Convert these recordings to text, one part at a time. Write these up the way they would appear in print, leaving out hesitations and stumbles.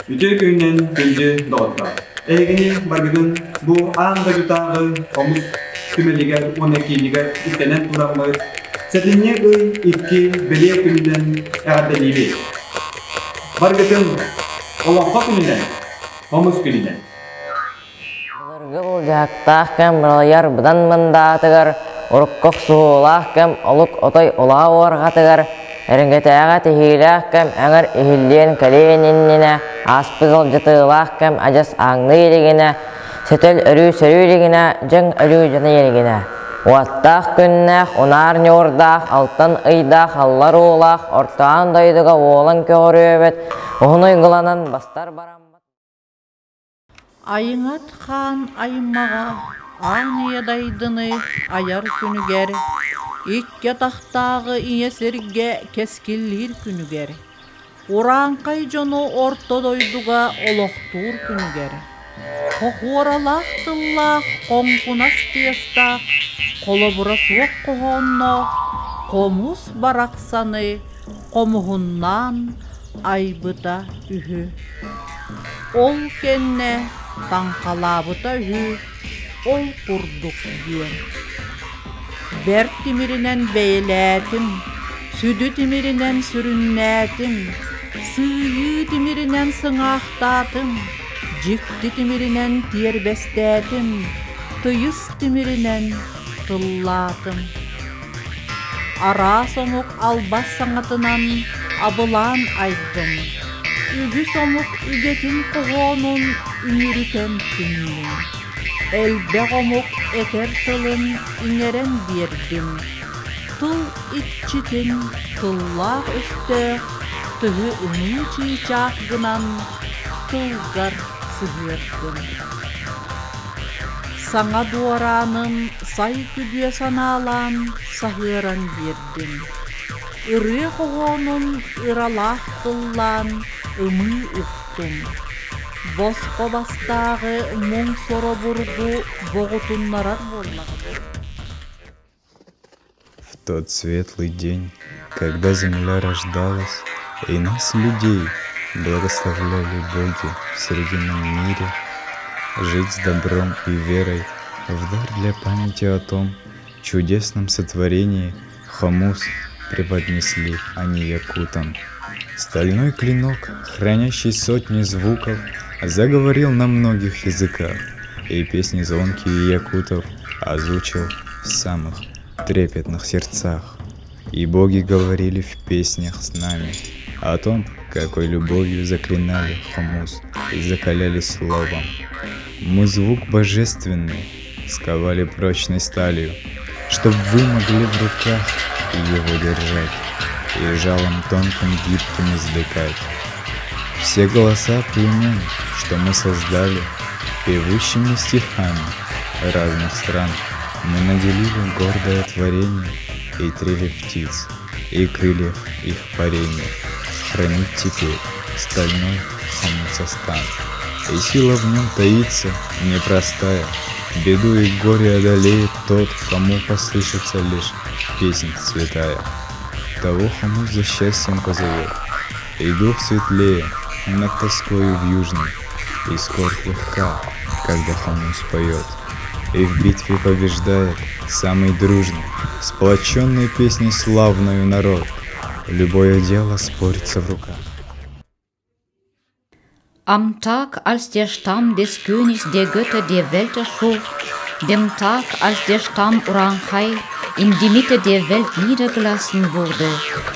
Үтүө күнүнэн күндү доҕоттор! Эһигини баргытын бу аан дойдутааҕы хомус түмэлигэр уонна киинигэр үктэнэн тураммыт сэтинньи ый икки бэлиэ күнүнэн эҕэрдэлиибит! Баргытын Олоҥхо күнүнэн, Хомус күнүнэн! Былыргы былдьаһыктаах кэм быралыйар быдан мындаатыгар, урукку охсуһуулаах кэм олук отой улаа уорҕатыгар, эриҥэтээҕи тиһиилээх кэм эҥэр иһиллиэн кэлиэн иннинэ, ааспыт алдьатыылаах кэм адьас ааҥныы илигинэ, сөтөл өрүү сөрүү илигинэ, дьаҥ өлүү дьаный илигинэ. Уоттаах күннээх, унаар ньуурдаах, алтан ыйдаах, аллар уулаах, орто аан дойдуга уолан көҕүрүөбэт, уһун уйгуланан бастар бараммат Айыҥат хаан аймаҕа аан ийэ дайдыны айар күнүгэр, икки атахтааҕы ийэ сиргэ кэскиллиир күнүгэр, урааҥхай дьону орто дойдуга олохтуур күнүгэр, хохуоралаах тыллаах хоҥкунас тыастаах, холобура суох хоһоонноох хомус барахсаны хомуһуннаан айбыта үһү. Ол кэннэ таҥхалаабыта үһү, ол курдук диэн. Бэрт тимиринэн бэйэлээтим, сүдү тимиринэн сүрүннээтим, сыыйыы тимиринэн сыҥаахтаатым, дьикти тимиринэн тиэрбэстээтим, тыйыс тимиринэн тыллаатым. Араас омук албас саҥатынан абылаан айдым, үгүс омук үгэтин хоһоонун үмүрүтэн түннүм, элбэх омук этэр тылын иҥэрэн биэрдим, тыл иччитин тыллаах өстөөх тыһы ымыы чыычаах гынан тылгар сыһыардым. Саҥа дуорааным сай күдүө санаалаан саһыаран биэрдим. Ырыа хоһоонун ыралаах тыллаан ымыы уктум. Босхо бастааҕы муҥ соробургу боҕутуннарар буоллаҕым. В тот светлый день, когда земля рождалась, и нас, людей, благословляли боги в срединном мире, жить с добром и верой в дар для памяти о том чудесном сотворении хомус преподнесли они якутам. Стальной клинок, хранящий сотни звуков, заговорил на многих языках, и песни звонкие якутов озвучил в самых трепетных сердцах. И боги говорили в песнях с нами о том, какой любовью заклинали хомус и закаляли словом. Мы звук божественный сковали прочной сталью, Чтоб вы могли в руках его держать И жалом тонким гибким извлекать. Все голоса племен, что мы создали, Певущими стихами разных стран, Мы наделили гордое творение И трели птиц, и крыльев их парение Хранит теперь стальной хомусостан. И сила в нем таится непростая, Беду и горе одолеет тот, кому послышится лишь песнь святая. Того хомус за счастьем позовет, и дух светлее над тоскою вьюжной, И скорбь легка, когда хомус поет, И в битве побеждает самый дружный, Сплоченной песней славною народ. Любое дело спорится в руках. Am Tag, als der Stamm des Königs der Götter der Welt erschuf, dem Tag, als der Stamm Uranchai in die Mitte der Welt niedergelassen wurde,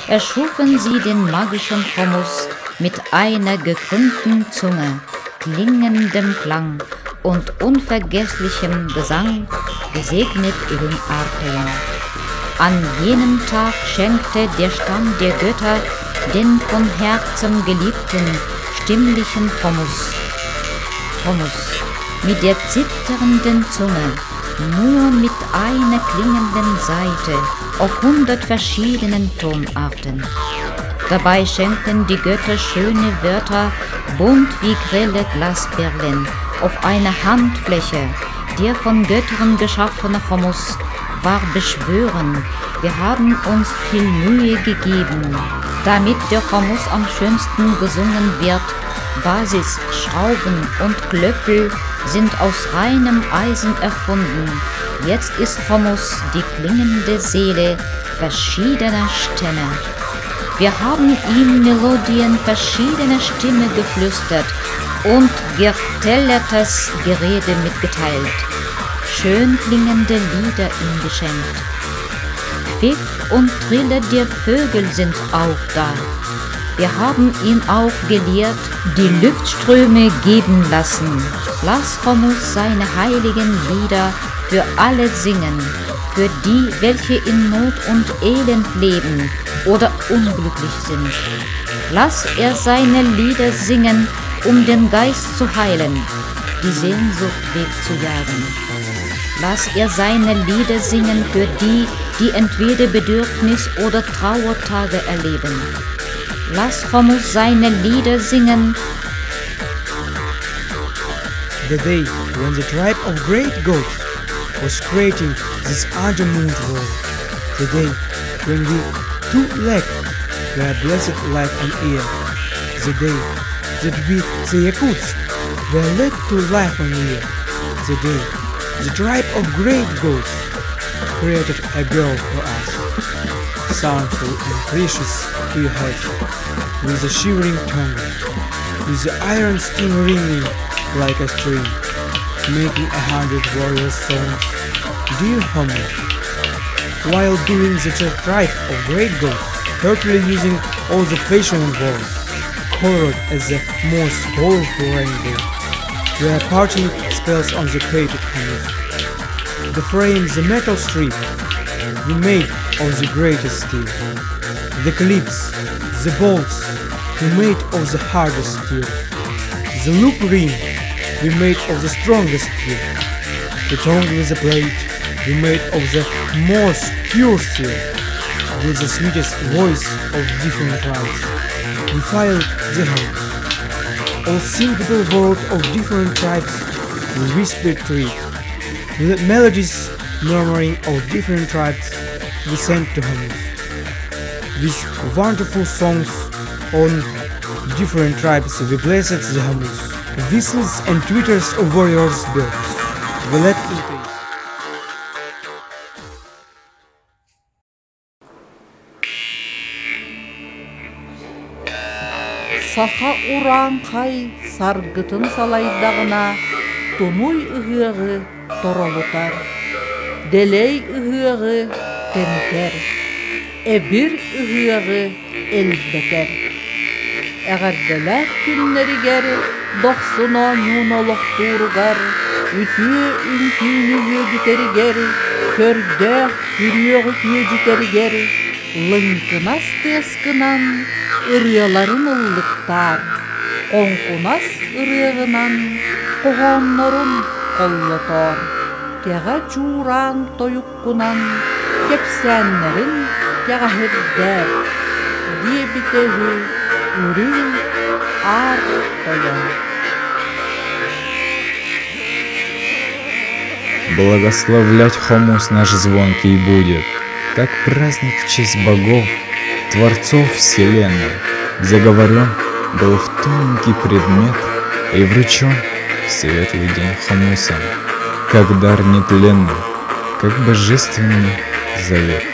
erschufen sie den magischen Hummus mit einer gekrümmten Zunge, klingendem Klang und unvergesslichem Gesang, gesegnet in Archeon. An jenem Tag schenkte der Stamm der Götter den von Herzen geliebten, stimmlichen Hummus. Hummus mit der zitternden Zunge, nur mit einer klingenden Saite auf 100 verschiedenen Tonarten. Dabei schenkten die Götter schöne Wörter, bunt wie grelle Glasperlen, auf einer Handfläche. Der von Göttern geschaffene Hummus war beschwören, wir haben uns viel Mühe gegeben, damit der Hummus am schönsten gesungen wird. Basis, Schrauben und Klöppel sind aus reinem Eisen erfunden. Jetzt ist Hommus die klingende Seele verschiedener Stämme. Wir haben ihm Melodien verschiedener Stimme geflüstert und getellertes Gerede mitgeteilt, schön klingende Lieder ihm geschenkt. Pfiff und Trille der Vögel sind auch da. Wir haben ihn auch gelehrt, die Luftströme geben lassen. Lass Hommus seine heiligen Lieder für alle singen, für die, welche in Not und Elend leben oder unglücklich sind. Lass er seine Lieder singen, um den Geist zu heilen, die Sehnsucht wegzujagen. Lass er seine Lieder singen für die, die entweder Bedürfnis oder Trauertage erleben. Lass Hommus seine Lieder singen. The day when the tribe of great goats was creating this undermoon world, the day when we two legged were blessed life on earth, the day that we, the Yakuts, were led to life on earth, the day the tribe of great goats created a girl for us, soundful and precious to your head, with a shivering tongue, with the iron sting ringing like a string, making 100 warrior songs, dear Hommus. While doing the tribe of great goats, heartily using all the passionate words, colored as the most powerful rainbow, we are parting spells on the created Hommus. The frame, the metal strip, we made of the greatest steel. The clips, the bolts, we made of the hardest steel. The loop ring, we made of the strongest steel. The tongue with the blade, we made of the most pure steel. With the sweetest voice of different tribes, we filed the house. All thinkable world of different tribes, we whispered to it. The melodies murmuring of different tribes we sent to Hommus. With wonderful songs on different tribes we blessed the Hommus. Whistles and twitters of warriors birds we let in peace. Саха урааҥхай саргытын салайдаҕына тунуй ыһыаҕы торолутар, дэлэй ыһыаҕы тэнитэр, эбир ыһыаҕы элбэтэр. Эҕэрдэлээх күннэригэр дохсун оонньууну олохтууругар, үтүө үҥкүүнү үөдүтэригэр, көрдөөх күрүөҕү күөдьүтэригэр лыҥкынас тыаскынан ырыаларын ыллыктаар, хоҥкунас ырыаҕынан хоһооннорун холлотоор, кэҕэ чуураан тойуккунан кэпсээннэрин кэҕэһирдээр, диэбитэ үһү Үрүҥ Аар Тойон. Благословлять хомус наш звонкий будет, как праздник в честь богов, творцов вселенной, заговорен был в тоненький предмет и вручен в светлый день хомуса, как дар нетленный, как божественный завет.